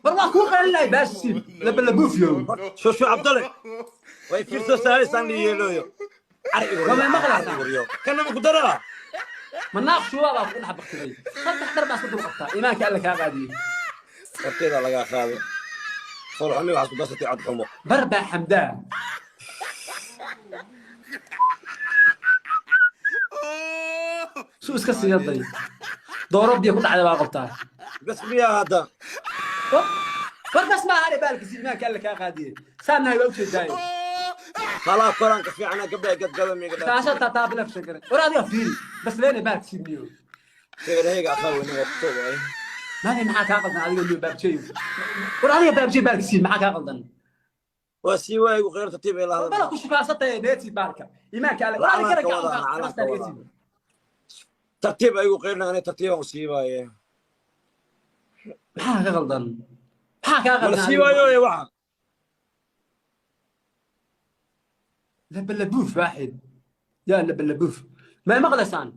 War waa kuu qaylinahay baashiin labalabuufyo. Shushu Cabdalle way fiirso saaraysaan liyeelooyo. Waa may maqlaysaa? Kana ma ku daraa? Manaaq shuuba baa ku dhex baktiday, saddex dhar baa iska dul qabtaa, iimaanka Alla kaa qaadiyey. Horteeda lagaa qaaday, foolxumi waxaad ku darsatay cod xumo. Bar baa xamdaa. Su iska siiyaday dooro biyo ku dhacday baa qabtaa. Bas miyaa hadda? War bas ma ahane, baalkiisi iimaanka Alla kaa qaadiyey, saan nahay waa ujeedaaye. Talaa koraanka fiicana gabdhaha gadgada miga. Taasha taataabila sheegare, war adiga fiiri bas leene baalkiisi miyo. Sheegarahayga aqaa weyne waa ku soo. Maali maxaa kaa qaldan adiga miyo baabjeey? War adiga baabjeey baalkiisi maxaa kaa qaldan? Waa sii waayigu khayr tartiib ay bala lahada. Ku shukaasatay neeti baalka iimaanka Alla, war adiga Lacnaan ka gara wadaa, lacnaan ka wadaa. gacan. Tartiib aygu khayrna anay tartiibaan u siibaaye. Maxaa ka qaldan? Maxaa kaa mala qaldan? siibaayo ee waxa. Labalabuuf waaxid yaa labalabuuf, ma maqlaysaan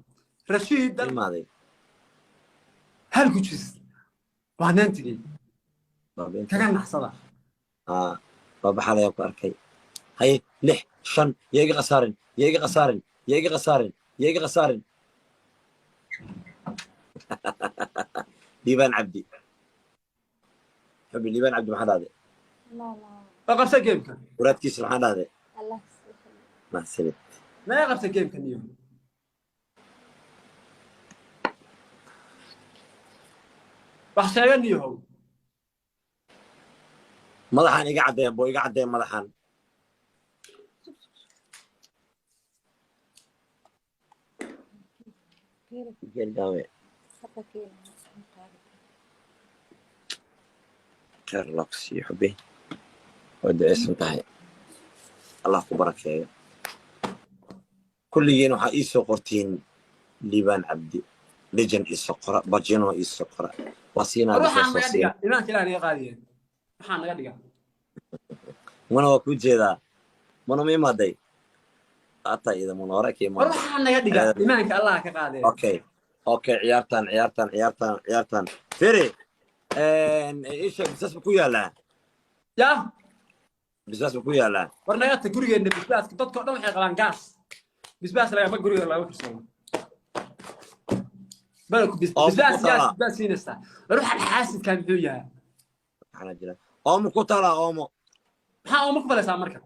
Rashiid? Imaaday. Hal gujis waa neentigii kaga naxsada. Aa baabaxalayaan ku arkay. Haye, lix shan, yaa iga khasaarin, yaa iga khasaarin, yaa iga khasaarin, yaa iga khasaarin. Liibaan Cabdi xubi, Liibaan Cabdi maxaa dhahday? Oo qabsa geemka. Waraadkiisa maxaa dhahday? Mahadsanid. Maya, qabsa geemka niyo. Wax sheega niyohow. Madaxaan iga caddeeya bo, iga caddeeya madaxaan. Geelgaawe khayr Allah ku siiyo xubi, waa ducaysan tahay, Allah ku barakeeyo. Kulligiin waxaa ii soo qortiin Liibaan Cabdi legend, ii soo qora bajino, ii soo qora, waa siinaa. War waxaa soo naga siin dhiga imaanka Ilaah naga qaadiye, waxaa naga dhiga. Mana waa kuu jeedaa, mana ma imaaday ataa ida mana hore ka War imaaday. waxaa naga dhiga imaanka Allah ka qaadee. Okay, ciyaartan ciyaartan ciyaartan ciyaartan fere ii sheeg, bisaas ma ku yaalaa? Yaa? Bisaas ma ku yaalaa? War naga ta gurigeenna bisbaaska, dadka o dhan waxay qabaan gaas, bisbaas lagama guriga laga karsado balku. Oo bisbaas ku yaa talaa. Bisbaas siinaysaa? War waxaan xaasidkaa muxuu yahay? Maxaa jira? Oomo ku talaa, oomo. Maxaa ooma ku falaysaa marka?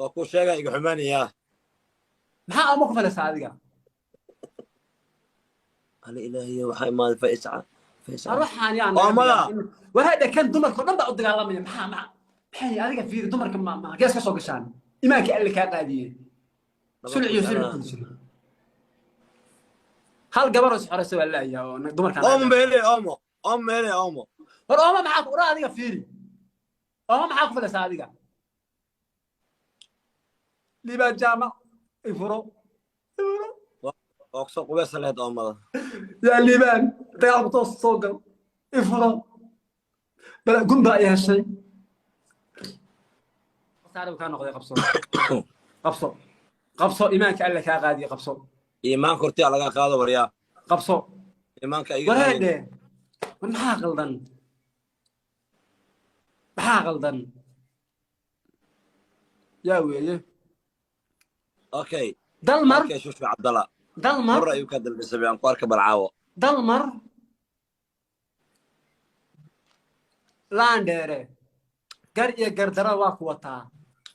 Waa kuu sheegaa, iga xumaanayaa. Maxaa ooma ku falaysaa adiga? Ala ilaahiyo, waxaa imaaday faisca War faisca. Waxaan yaa naga Oomada. dhiga. War hadda kan dumarka o dhan baa u dagaalamaya. Maxaa maxay adiga fiiri dumarka ma gees ka soo gashaan? Imaanka Alle kaa qaadiyey, sulc iyo sulc kula jiro. Hal gabar oo isxoraysa waa laayaa oo dumarkaan. Oomo meele, oomo, oomo meele, oomo. War ooma maxaa ku ura adiga fiiri, ooma maxaa ku falaysaa adiga? Liibaan Jaamac ifuro, ifuro. Waa kusoo qubaysan lahayd oomada. Yaa Liibaan, dagaalku toos soo gal, ifuro. Bal gun baa i heshay, khasaare kaa noqday. Qabso, qabso, qabso, iimaanka Alle kaa qaadiye, qabso. Iimaanka hortiyaa laga qaado, waryaa. Qabso. Iimaanka iga qaadin. Wareedhe, war maxaa qaldan? Maxaa qaldan yaa weeye? Okay. Dalmar. Okay, Shushu Cabdalla. Dalmar. Hor ayuu kaa dalbisabay, aan ku arka balcaawo. Dalmar laandheere, gar iyo gardara waa ku wataa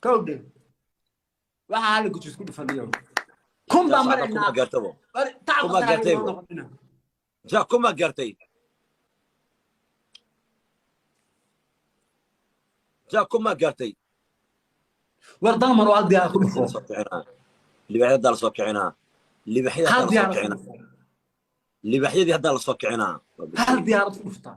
kowdhe. Waxaa hal gujis ku dhufaniyo kun baan kuma maraynaa. gaartabo. Tacab Kuma khasaare gaartay inoo bo. noqonina. Ja kuma gaartay, ja kuma gaartay. War Dalmar oo hal diyaar ku dhufo. Soo kicinaa libaxyada, la soo kicinaa libaxyada, Hal la soo diyaarad ku kicinaa dhufo. Libaxyadii haddaa la soo kicinaa. Hal diyaarad ku dhuftaa.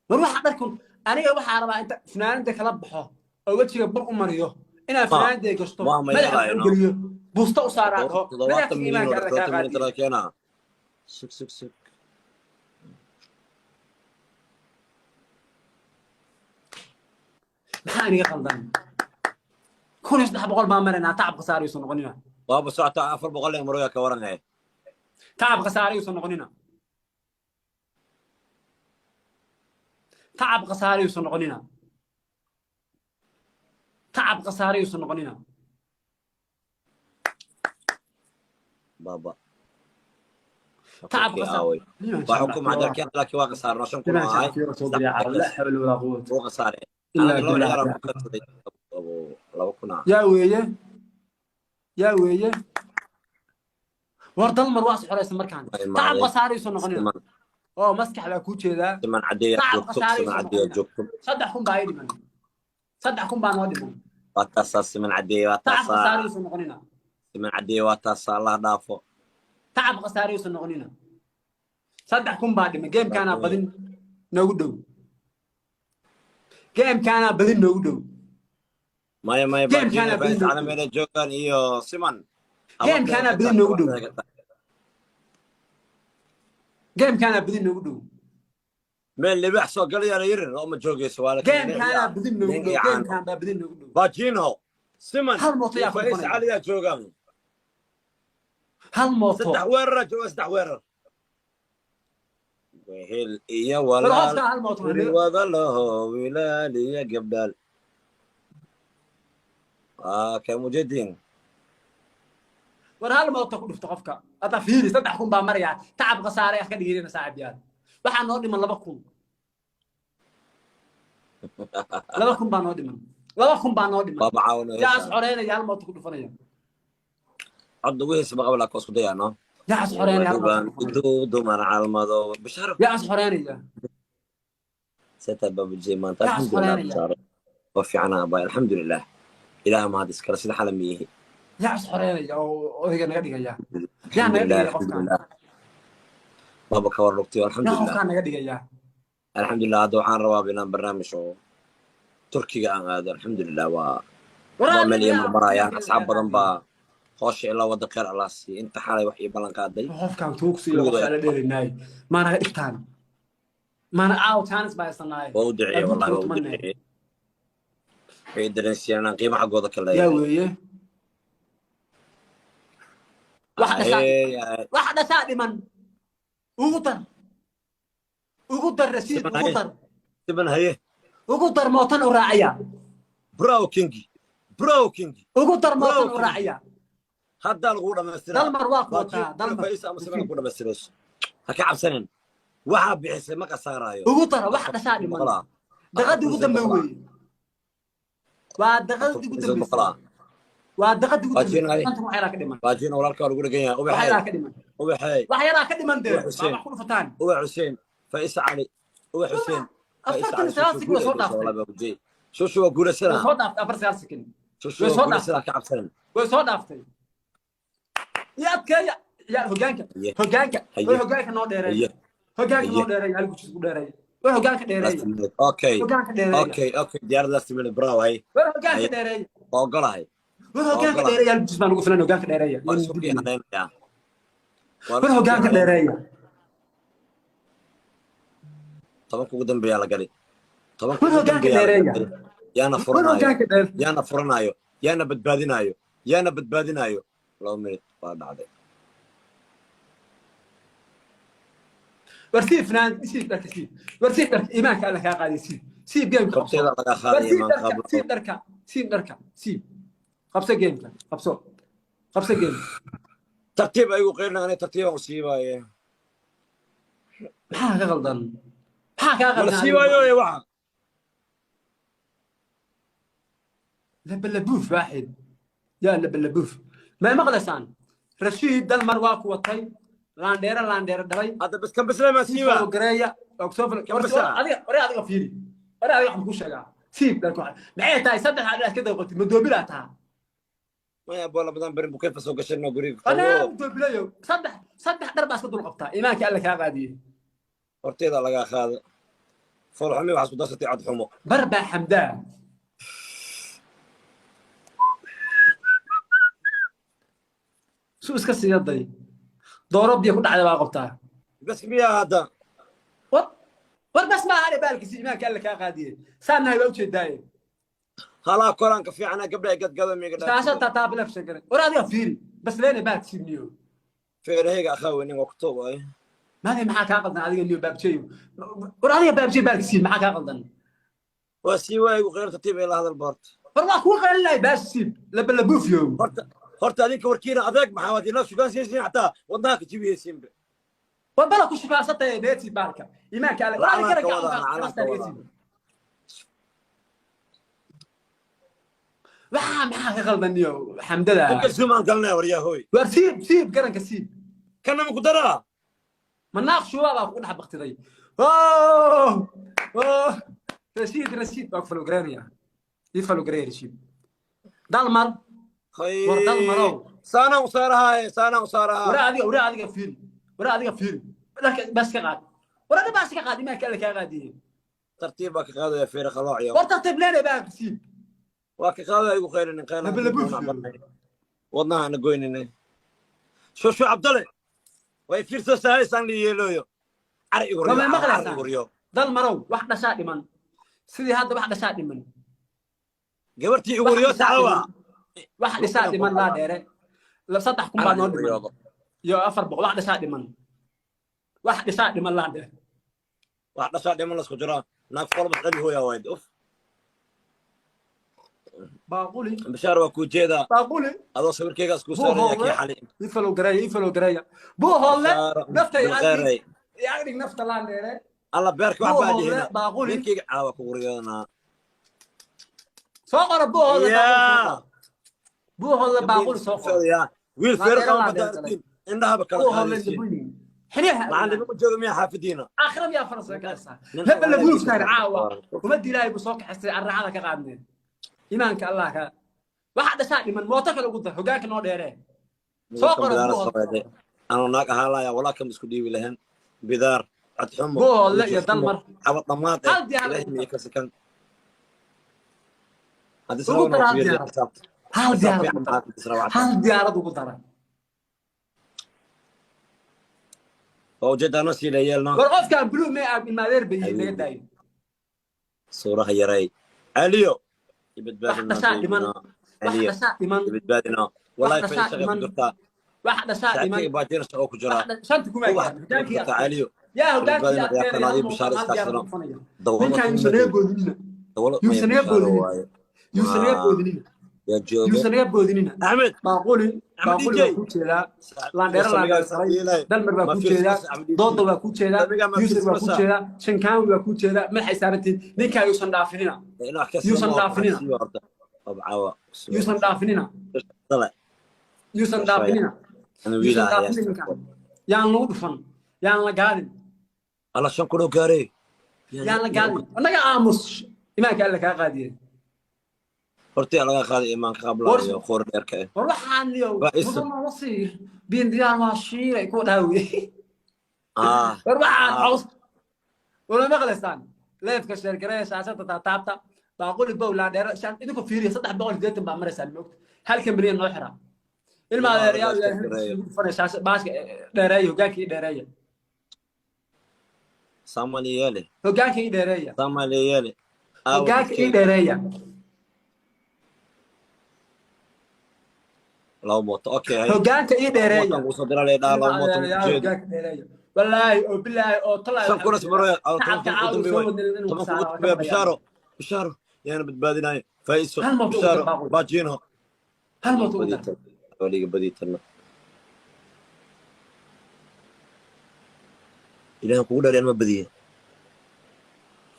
War waxa dharkun aniga waxaa rabaa inta funaanada kala baxo oo wejiga bur u mariyo inaan funaanada gashto, waa ma madaxa yeelayo, u no. geliyo, busta u saaraa, dhaho 70 madaxa milyan iimaanka oo Alla kaa 70 milyan qaadiyo. tala keenaa, sug sug sug. Maxaa iniga qaldan? 1300 baan maraynaa, tacab khasaare yuusan noqonina. Waaba socotaa, 400 ee maroya ka waran he. Tacab khasaare yuusan noqonina. Tacab khasaare yuusan noqonina. Tacab khasaare yuusan noqonina. Baba. Tacab khasaare. Waa xukum hadalkii, laakiin waa khasaarno 5,000 oo ahay. La xawla walaa quwwata wuu khasaare illa laba billah. Ciyaar ku kadsaday 2,000 ah. Yaa weeye, yaa weeye. War Dalmar waa is xoraysan markaan. Waa Tacab imaaday. khasaare yuusan noqonina. Siman Oo maskax baa kuu jeedaa. Siman cadeeya Tacab joogto. khasaare Siman yuusan cadeeya noqonina. joogto. 3,000 baa ii dhiman, 3,000 baa noo dhiman. Waa taasaa Siman cadeeya, waa Tacab taasaa. khasaare yuusan noqonina. Siman cadeeya, waa taasaa. Allah dhaafo. Tacab khasaare yuusan noqonina. 3,000 baa dhiman. Gamekaanaa badin noogu dhow, gamekaanaa badin noogu dhow. Maya, maya. Gamekaana Baajina badin Faiz noogu cala dhow. Meela joogaan iyo Siman. Gamekaana badin noogu dhow. Gamekaanaa badin noogu dhow. Meel libaax soo galayaan yirin oo ma joogayso waa la. Gamekaanaa badin noogu dhow. Gamekaan baa badin noogu dhow. Baajino, Siman Hal mooto iyo yaa ku Faiz dhufanaya. Cali yaa joogaan. Hal mooto. Saddex weerara jooga, saddex weerar, wehel iyo War walaal. qofkaa hal mooto. Weli wada laho wilaal iyo gabdhaal waa ka mujadiin. War hal mooto ku dhufto qofka hadda. Fiiri, 3,000 baa maraya. Tacab khasaare ah ka dhiginayna, saaxiib yaal. Waxaa noo dhiman 2,000, 2,000 baa noo dhiman, 2,000 baa noo dhiman. Waaba caawino. Yaa is xoreynaya, hal mooto ku dhufanaya? Cod ugu heesa maqaba, laakiin isku dayaano. Yaa is xoreynaya, hal mooto ku dhufanaya? Iduu dumar calmado bishaaro. Yaa is xoreynaya? Seta babujey maanta. Yaa is Alxamdulilah. xoreynaya. Bishaaro waa fiicnaa abay, alxamdulilah. Ilaah mahad iskale, sida xalam yihi. Yaa is xoreynaya oo odayga naga dhigaya? Yaa naga Alxamdulilah. dhigaya qofkaan? Alxamdulilah, baaba ka war lugtiyo. Yaa Alxamdulilah. qofkaan naga dhigaya? Alxamdulilah. Hadda waxaan rabaa inaan barnaamij oo Turkiga aan aado. Alxamdulilah, waa meel ii marmarayaan asxaab badan baa hoosha ilaa wada. Khayr Allah siiyo inta xalay wax ii ballan qaaday. Qofkaan tuugsiyo qofkaan la dheelinaay maa naga dhigtaan? Maana caaw chance baa haysanaaye. Waa u duceeyey. Adduunka Wallahi waa u tumanay. duceeyey. Waxay dareensiiyaan inaan qiimo xaggooda ka Yaa leeyahay. weeye? Wax dhashaa Hey, ay. wax dhashaa dhiman. Ugu dar, ugu dar, Rasiid. Siman Ugu haye. dar. Siman haye. Ugu dar mootan u raacaya. Brow kingi, brow kingi. Ugu dar mootan Bro, u raacaya. Haddaa lagu dhamaystira. Dalmar waa ku wataa, Dalmar. Faiz ama Siman ku dhamaystirayso, ha ka cabsanin. Waxaa bixisay ma khasaaraayo. Ugu dar, wax dhashaa dhiman. Daqadii ugu dambe weeye, waa daqadii ugu dambeysay, waa daqadii ugu Waa dambeysay. jeenahay. Konton wax yaraa ka dhiman. Baajina walaalka waa lagu dhegan yahay. Wax Ubaxey. yaraa ka dhiman. Ubaxey. Wax yaraa ka dhiman dee. Ubax Waa Xuseen. wax ku dhufataan. Ubax Xuseen, Faiz Cali, Ubax Xuseen, Faiz 49 sikin way soo dhaaftay. Shushu waa Way guulaysanaa. soo dhaaftay 49 sikin. Shushu Way waa soo guulaysanaa, ka cabsanin. Way soo dhaaftay. Iyo adkeeya yaa hogaanka. Haye. Hogaanka. Haye. Way hogaanka noo dheereeya. Haye. Hogaanka noo Haye. dheereeya, hal gujis ku dheereeya. Way hogaanka dheereeya. Last minute. Okay. Hogaanka dheereeya. Okay, diyaarad last minute. Bravo, hay. Way hogaanka Haye. dheereeya. Waa ogolahay. Way hogaanka Ogolahay. dheereeya, hal gujis baan ugu filan. Hogaanka dheereeya. Waan isku qiimaynaya. Way hogaanka dheereeya. 10-ka ugu dambeeyaa la gali, 10-ka War ugu hogaanka dambeeyaa la dheereeya. gali. Yaana War furanaayo? hogaanka dheer. Yaana furanaayo? Yaana badbaadinaayo? Yaana badbaadinaayo? 2 minute waa dhacday. War siib fanaan, siib dharka, siib. War siib dharka, iimaanka Alla kaa qaadiy, siib. Siib gameka qabso. Korteeda lagaa War qaadaya. siib Imaan dharka, qaablo. siib dharka, siib dharka, siib. Qabso gameka, qabso. Qabso gameka. Tartiib aygu qeylina, aniga tartiibaan u siibaaye. Maxaa ka qaldan? Maxaa kaa Wala qaldan? siibaayo ee waxa. لبلبوف واحد يا لبلبوف ما مقلسان. رشيد دلمر واكو وطي لانديرا لانديرا دلي. Hadda bas kan bisle ma siiba. gareeya oo soo fal. Kan bisa. Adiga ore, adiga fiiri ore, adiga waxaan kuu sheegaa, siib dharka maxay tahay saddex aad ka daqotid madoobilaa taha. Maya bola badan berin bukeyfa soo gashay noo guriga. Anaa madoobilayo, saddex saddex dhar baa iska dul qabtaa. Iimaanka Alla kaa qaadiyey. Horteeda lagaa qaada. Foolxumi waxaa isku darsatay cod xumo. Bar baa xamdaa su iska siiyaday dooro biyo ku dhacday baa qabtaa. Bas miyaa hadda? War war, bas ma ahane baalkiisi. Iimaanka Alla kaa qaadiyey, saanahay baa ujeedaaye. Halaa koraanka fiicana gabdha ay gadgado miga. Shaasha tataabila sheegay. War adiga fiiri bas leena baalkiisi niyo. Feerahayga akhaawe nin waa ku toobaay. Maada maxaa kaa qaldan adiga niyo baabjeeyo? War adiga baabjeey baalka siib, maxaa kaa qaldan? Waa sii waayigu khayr tartiib ila hadal boorta. War waa kuu qaylinahay, baash siib labalabuufyo. Horta adinka warkiina adeeg maxaa waad inoo sugaansiinsiin, xataa wadnaha ka jibiyeysiinbe. War bala ku shukaasatay neeti baalka iimaanka alle. War adiga Lacnaan ka garanka wadaa, lacnaan ka wadaa. Waxaa maxaa ka qaldan niyo xamdada? Ninka zuumaan galnaya waryaahooy. War siib, siib garanka siib. Kana ma ku daraa? Manaaq shuba baa ku dhex baktiday. Rashiid, Rashiid baa ku falogaraynaya, ii falogareeya Rashiid Dalmar. War Dalmarow. Saanaan u saarahaaye, saanaan u saarahaa. Waraa adiga, waraa adiga fiiri, waraa adiga fiiri, dharka baas ka qaad, war adiga baas ka qaad, imaanka alle kaa qaadiye. Tartiib baa ka qaadaya, feere qaloocio. War tartiib leene, baa siib. Waa ka qaadaya, igu qaylinin qaylan. Labalabuuf. Wadnaha ana goynine shushu Cabdale way fiirso sahaysaan li yeelooyo cari igu riyo. Waa ma cari maqlaysaa? Igu riyo. Dalmarow, wax dhashaa dhiman, sidii hadda wax dhashaa dhiman. Gabartii igu Wax riyo dhisaa saxawa. dhiman. Wax dhisaa dhiman laa dheere 3000 baa noo dhiman iyo 400. Wax dhashaa dhiman, wax dhisaa dhiman laa dheere. Wax dhashaa dhiman lasku jiraa, naag folbas celi hooyaa wayd uf. Baaquli. Bashaar waa kuu jeedaa. Baaquli. Adoo sawirkeygaas kuu Buu saaraya hoole. Kii xali. Ii falow gareeya, ii falow gareeya, buu hoole nafta i bilqeeray. Agdhig nafta laan dheere. Alla beerka wax Buu baa hoole dhihina. Baaquli. Ninkeyga caawa kugu riyoonaa. Soo qora buu hoole baaquli soo yaa qora, buu hoole baaquli soo qora. Yaa wiil Laa feer dheere, qaba laa badaa dheere. Artiin indhahaba kala buu hoole qaadaysiin. Dabuyin xiniyaha. Macallin ma joogo miyaa xaafadiina? Aakhira miyaa faras ka kacaysaa? Nin laba labuuftaan caawa. Waran. Ummadda Ilaahay buu soo kaxistay, arraacada ka qaadneen, iimaanka Allah ka waxa dhashaa dhiman, mooto kale ugu dar, hogaanka noo dheeree soo qora Bidaar buu hoole. sameeyay. Anoo naag ahaan laaya walaa kam isku dhiibi lahayn bidaar cadxumo. Buu hoole iyo Dalmar. Xabad dhammaad Hal diyaar ilaahay ugu miya ka sakan haddii Ugu dar srawna hal fiiriya diyaarad. Xisaabta Hal xisaab diyaarad fiican ugu dar. maxaa ku disrawacta? Hal diyaarad ugu dara. Waa ujeedaano sii leeyeelno. War qofkaan blue may aab ilmaadeer bay yihiin, naga daayo. Suuraha yaray caliyo. Wax Ibadbaadina. dhashaa dhiman, wax caliyo. dhashaa dhiman. Ibadbaadina wallahi. Wax Fay dhashaa shaqa ku dhiman. jirtaa. Wax dhashaa dhiman. Saaxiibkayga baajina shaqo ku jiraa. Shanta kuma Wax gaadhin hogaankii jirtaa caliyo. yaa hogaankii Ibadbaadina adkeeraya. ciyaartan Hal mooto bishaar hal diyaarad iskaasano. dhufanaya Dawlad ninkaan yuusan naga boodinina. dawlad Yuusan naga boodinin. Waaye Yuusan naga boodinina. Yaa jooga? Yuusan naga boodinina. Axmed. Baaquli. Axmed Baaquli DJ. waa kuu jeedaa, laandheere laandheere saray, Dalmar baa kuu jeedaa, Dooda waa kuu jeedaa, Yusuf waa kuu jeedaa, Shankaami waa kuu jeedaa, madaxay saarantiin ninkaa yuusan dhaafinina, yuusan dhaafinina, yuusan dhaafinina, yuusan dhaafinina, yuusan dhaafinina ninkaan. Yaan lagu dhufan, yaan la gaadin. Alla 5000 oo gaarey. Yaan la gaadin, annaga aamus, imaanka Alla kaa qaadiyey. Hortii laga qaaday imaanka qablaayo qoor dheerka eh. War waxaan niyow Waa isu. mudan la sii biin diyaar waa shiiray kuwa dhaawiye. Ah. War waxaan Ah. caws wala maqlaysaan, leefka sheergareeya, shaashada taataabta, baaquli bow laandheero idinku fiiriya, 380 baa maraysaan moogta, halka milyan noo xiraa ilma adeerayaal. Sheergareeya. Ilaahay shaasha baaska dheereeya, hogaanka ii dheereeya. Soomaaliyeele. Hogaanka ii dheereeya. Soomaaliyeele. Hogaanka ii dheereeya. Laba mooto, okay hay. Hogaanka ii dheereeya. Mootan kusoo dira leedhaa, laba mooto Ilma adeerayaal, jeedo. hogaanka dheereeya, wallaahi oo bilaahi oo talaahi. 5000 ismaroya shacabka 10,000 caawa u dambe soo waay. wadnay inuu 10,000 khasaaro u waa ka dambeeya. baqayaan. Bishaaro, bishaaro yaana badbaadinayo faiso. Hal mooto ugu Bishaaro. dar baaquli. Baajino. Hal mooto ugu dar. Waliga badiitana ilaahan kugu dhaliyaan ma badiye,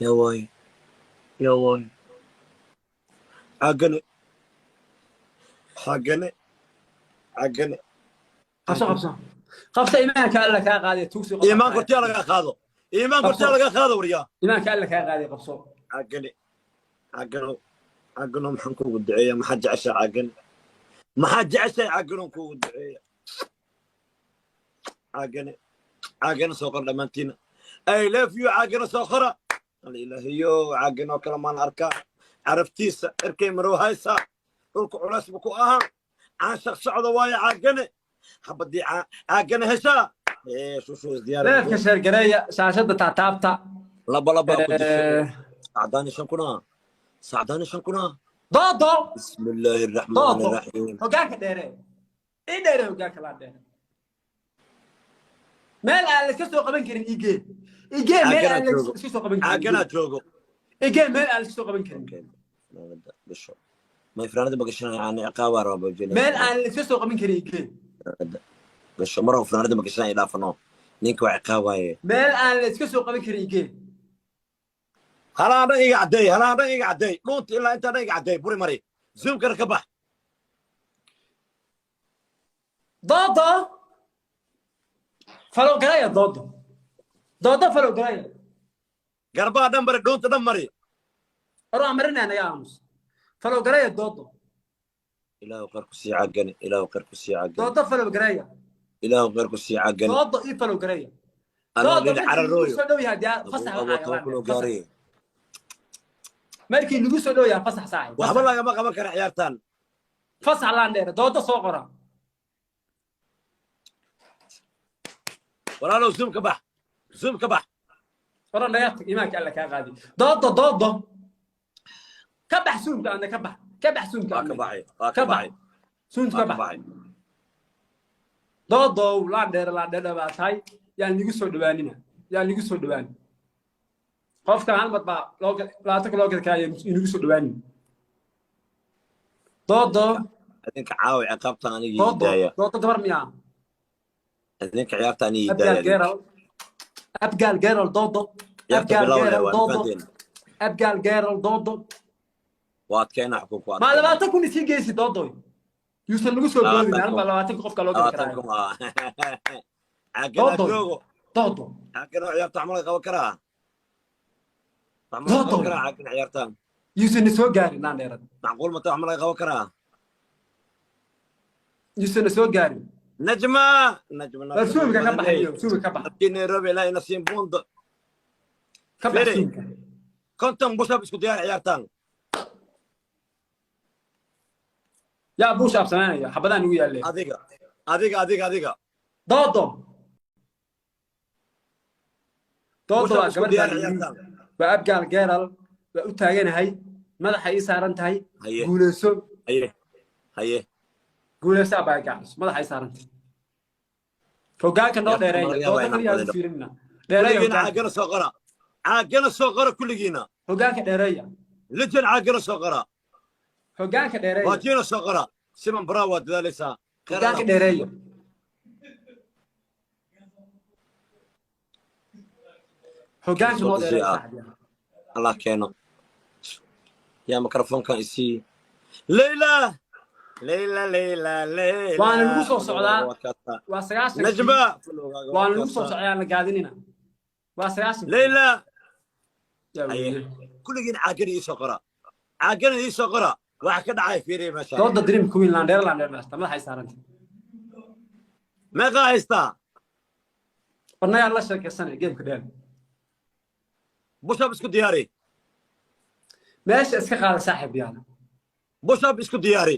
yaa waayo, yaa waayo, caagane, caagane, caagane. Qabso, qabso, qabso, iimaanka Alla kaa qaadiya tuugsi qof. Iimaan kortiyaa laga qaado, iimaan kortiyaa laga qaado waryaa. Iimaanka Alla kaa qaadiya, qabso. Caagane, caagano, caagano, maxaan kuugu duceeya? Maxaa jeceshaa caagane? Maxaa jeceshahay caagano kuugu duceeya? Caagane, caagane soo qor dhammaantiina, I love you caagane soo qora. Alla ilaahayo, caagane oo kale maan arkaa, carabtiisa cirkay marow haysaa, dhulka culays bu ku ahaa, caanshaq socda waayo caagane, xabadii caagane heshaa ee shushu isdiyaar. Leefka sheergareeya, shaashada taataabta. Laba laba ku dishay, sacdaani 5000, sacdaani 5000. Doodo. بسم الله الرحمن Doodo. الرحيم. Hogaanka dheere, ii dheere, hogaanka laa dheere. Meel aan la iska soo qaban karin igee. Igee meel aan la iska soo qaban karin. Caagana joogo. Igee meel aan la iska soo qaban karin. Fanaanada gasho. May fanaanada ma gashanaya, aan ciqaabaa rabaa bajina. Meel aan la iska soo qaban karin igee. Fanaanada gasho mar fanaanada ma gashanaya, dhaafano ninka waa ciqaabaaye. Meel aan la iska soo qaban karin igee. Halaa dhan iga caddeey, halaa dhan iga caddeey, dhuunta ilaa intaa dhan iga caddeey, buri mari, zoomkana ka bax. Doodo falow garaya, doodo doodo falow garaya. Garbaha dhan mari, dhuunta dhan mari. Oroo marinaa naga aamus, falow garaya doodo. Ilaahu khayr ku sii cagani, ilaahu khayr ku sii cagani. Doodo falow garaya. Ilaahu khayr ku sii cagani. Doodo ii falow garaya. Anoo doodo lili cararooyo soo dhow yahay diyaar fasax. Abu 10,000 oo gaariye. Markii lagu soo dhow yahay fasax saaxib. Waxba lagama qaban kara ciyaartan. Fasax laan dheer doodo soo qora. Walaalow zoom ka bax, zoom ka bax. Oran naga tag, iimaanka alla kaa qaadi. Doodo doodo ka bax suumka, adna ka bax, ka bax suumka. Waa ka Adna baxay, waa ka ka bax baxay. Suumka waa ka ka bax. Baxay. Doodow laan dheer, laan dheer baa tahay, yaan ligu soo dhawaanina, yaan ligu soo dhawaanin. Qofka hal mar baa loo 20 loo gadi karaa, inagu soo dhawaanin doodo. Idinka caawi ciqaabtan anigii Doodo daaya. Doodo gabar miyaa? Idinka ciyaarta anigii Abgaal daaya. Geeral, abgaal geeral doodo. Ciyaarta Abgaal bilow leh geeral waa doodo. Fahanteen? Abgaal geeral doodo. Waa adkeena xukunku. Ma 20,000 iskii geysi doodoy, yuusan lagu soo boodin. 20,000. Hal mar 20 qofka loo gadi 20 karaa. kun waa caagana Doodo. joogo. Doodo. Caagana ciyaarta wax ma laga qaban karaa? Wax ma laga Doodo. qaban karaa caagana ciyaartan? Yuusan na soo gaarin laan dheerad. Macquul mata? Wax ma laga qaban karaa? Yuusan na soo gaarin. Najma, najma. War suumka ka baxayo, suumka ka bax. Dadkii Nairobi ilaa ina siin buundo. Ka bax. Fere. Suumka. 50 push-up isku diyaar ciyaartan. Yaa push up samaynaya? Xabadaan igu yaalle. Adiga, adiga, adiga, adiga. Doodo doodo. Push-up Waa isku gabar diyaar baan ciyaartan. Waa abgaal geeral, waa u taaganahay, madaxa ii saaran tahay. Haye. Guuleyso. Haye, haye. Guuleyso abaa gacus, madaxa ii saaran tahay. Hogaanka noo Yaa, dheereeya. laga yaabaa Doodo inaan kaliya badino. u fiirinina, dheereeya. Kulligiina Hogaanka. Caagana soo qora, caagana soo qora kulligiina. Hogaanka dheereeya. Lejan, caagana soo qora. Hogaanka dheereeya. Waajiina soo qora. Siman braa, waa dadaalaysaa. Khayr Hogaanka Allah. dheereeya. Hogaanka noo dheereeya saaxiib. Allah keeno. Yaa mikrofoonkan isii? Leyla, Leyla, Leyla, Leyla. Waana lagu soo socdaa. Waa kaasaa. Waa 90. Najma. Waana lagu soo socdaa, aan la gaadinina, waa 90. Leyla. Yaa Haye. weeye. Kulligiin caagana ii soo qora, caagana ii soo qora. Waxa ka dhacay fiiriya meesha. Dooda dream queen, landheer, landheer basta, madaxay saarantay. Meeqaa haystaa? Barnayaa la sheekaysanaya geemka dheer. Push-up isku diyaari. Meesha iska qaada saaxiib yaala. Push-up isku diyaari.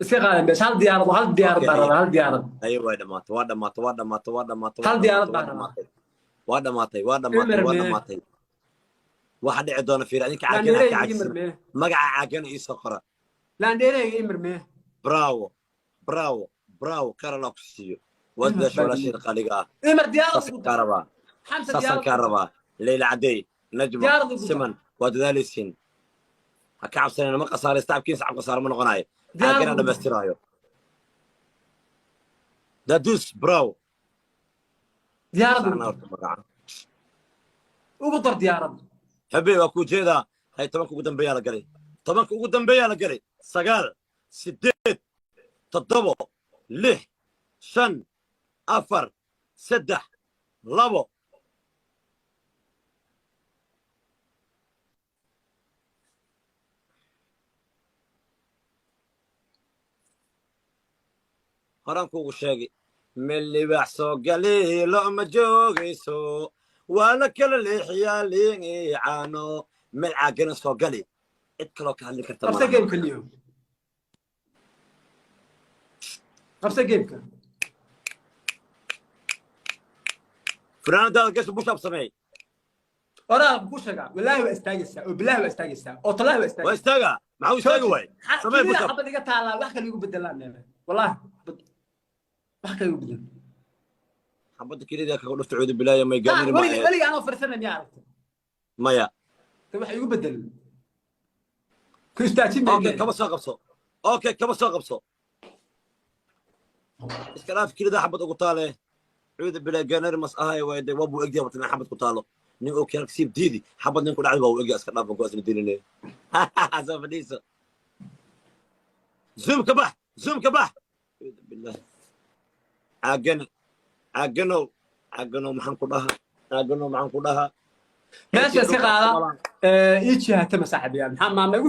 Iska qaada meesha, hal diyaarad, hal diyaarad baa rabaa, hal diyaarad. Haye, way dhamaatay, waa dhamaatay, waa dhamaatay, waa dhamaatay. Hal diyaarad waa baa rabaa. dhamaatay, waa dhamaatay, waa dhamaatay, waa Imirmee. dhamaatay. Waxa dhici doona fiir. Adinka caagana ka Landheereyga caajisana. imirmee. Magaca caagana ii soo qora. Landheereyga imirmee. Bravo, bravo, bravo. Khayr Allah ku siiyo, waad Imir daasha baa walaasheeda qaaliga ah. Imir diyaarad Saasaan ugu kaa dar. rabaa. Xamsa Saasaan diyaarad kaa ugu dar. rabaa. Leyla cadey, Najma. Diyaarad ugu dar. Siman, waa dadaalaysiin, ha ka cabsanayna, ma khasaare tacabkiin, sacab khasaare ma noqonayo. Diyaarad Caagana ugu dar. dhammaystiraayo. Dadus, bravo. Diyaarad ugu Saarna dar. horta magaca. Ugu dar diyaarad. Habe, waa kuu jeedaa. Hay, 10-ka ugu dambeeyaa la galay, 10-ka ugu dambeeyaa la galay. 9, 8, 7, 6, 5, 4, 3, 2. Horaan kuugu sheegay, meel libaax soo gali lo'ma joogayso, waa la kala leexiyaa liicaano. Meel caagana soo gali, cid kaloo ka hadli karta Qabsa malaha. geemka liyo, qabsa geemka. Fanaanadaada gasho, push-up sameey. Oraa ku sheegaa, wallaahi waa istaagaysaa, oo bilaahi waa istaagaysaa, oo tallaahi waa Waa istaagaysaa. Istaaga, maxaa u istaagi waay? Samee Keliya push-up. Xabad iga taalaa, wax kale igu bedelaan neeme, wallaahi xabad wax kale igu bedel. Xabadda kelida kaga dhufta, cuudu bilaaya, may gaaniri ma Weliga ahayd. Weliga anoo fariisanay miyaa aragtay? Maya. Ta waxa igu bedelay ku istaajin Okay. mayne. Kaba soo qabso. Okay, kaba soo qabso, iska dhaaf. Kelida xabad ugu taale, cuudu bilaa, gaanari mas ahay waay de. Waa buu egyahay horta in xabad ku taalo. Nin oo kiyaalka siib diidi, xabad nin ku dhacday waa uu egyahay. Iska dhaaf, ku asna dilinay. Soo fadhiiso, zoom ka bax, zoom ka bax. Cuudu billah, caagane, caaganow, caaganow, maxaan ku dhahaa? Caaganow, maxaan ku dhahaa? Meesha iska qaada, ii jihatama saaxiibayaal. Maxaa maama igu